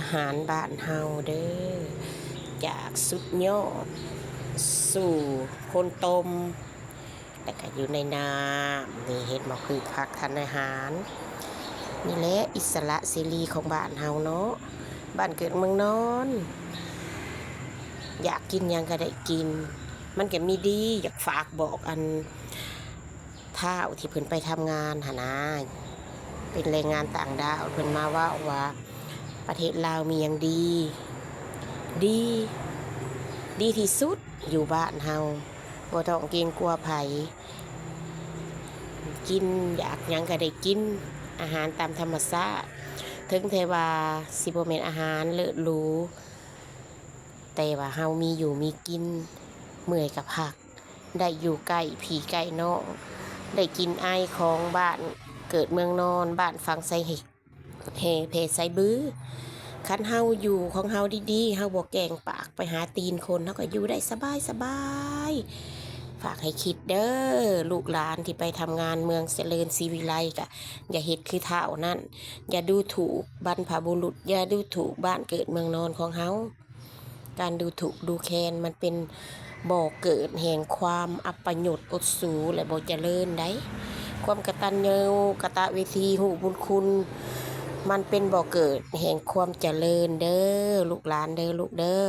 ອາຫານບ້ານເຮົາເດີ ຈາກສຸດຍອດສູ່ຄົນຕົ້ມ ແລ້ວກະຢູ່ໃນນ້ຳນີ້ ເຫັນບໍ່? ພືກຜັກທານອາຫານ ນີ້ແຫຼະອິດສະຫຼະເສລີຂອງບ້ານເຮົາເນາະ ບ້ານເກີດເມືອງນອນ ຢາກກິນຫຍັງກະໄດ້ກິນ ມັນກະມີດີ ຢາກຝາກບອກອັນ ທ້າວທີ່ເພິ່ນໄປທຳງານຫັ້ນນາ ເປັນແຮງງານຕ່າງດ້າວ ເພິ່ນມາເວົ້າວ່າ ປະເທດລາວມີຫຍັງດີ? ດີ ດີທີ່ສຸດຢູ່ບ້ານເຮົາ ບໍ່ຕ້ອງເກງກົວໃຜ ກິນຢາກຫຍັງກະໄດ້ກິນ ອາຫານຕາມທຳມະຊາດ ເຖິງແຕ່ວ່າຊິບໍ່ແມ່ນອາຫານເລີດຫຼູ ແຕ່ວ່າເຮົາມີຢູ່ມີກິນ ເມື່ອຍກະພັກ ໄດ້ຢູ່ໃກ້ພີ່ໃກ້ນ້ອງ ໄດ້ກິນໄອຂອງບ້ານເກີດເມືອງນອນ ບ້ານຝັງໄຊແຫ່ແຜ່ໄຊບື. ຄັນເຮົາຢູ່ຂອງເຮົາດີໆ ເຮົາບໍ່ແກ່ງປາກໄປຫາຕີນຄົນ ເຮົາກະຢູ່ໄດ້ສະບາຍໆ. ຝາກໃຫ້ຄິດເດີ ລູກຫຼານທີ່ໄປທຳງານເມືອງຈະເລີນສີວິໄລ ກະຢ່າເຮັດຄືທ້າວນັ້ນ ຢ່າດູຖູກບັນພະບຸລຸດ ຢ່າດູຖູກບ້ານເກີດເມືອງນອນຂອງເຮົາ. ການດູຖູກດູແຄນມັນເປັນບໍ່ເກີດແຫ່ງຄວາມອັບປະຍົດອົດສູ ແລະ ບໍ່ຈະເລີນໃດ໋. ຄວາມກະຕັນຍູກະຕະເວທີ ຮູ້ບຸນຄຸນ ມັນເປັນບໍ່ເກີດແຫ່ງຄວາມຈະເລີນເດີ ລູກຫຼານເດີ ລູກເດີ.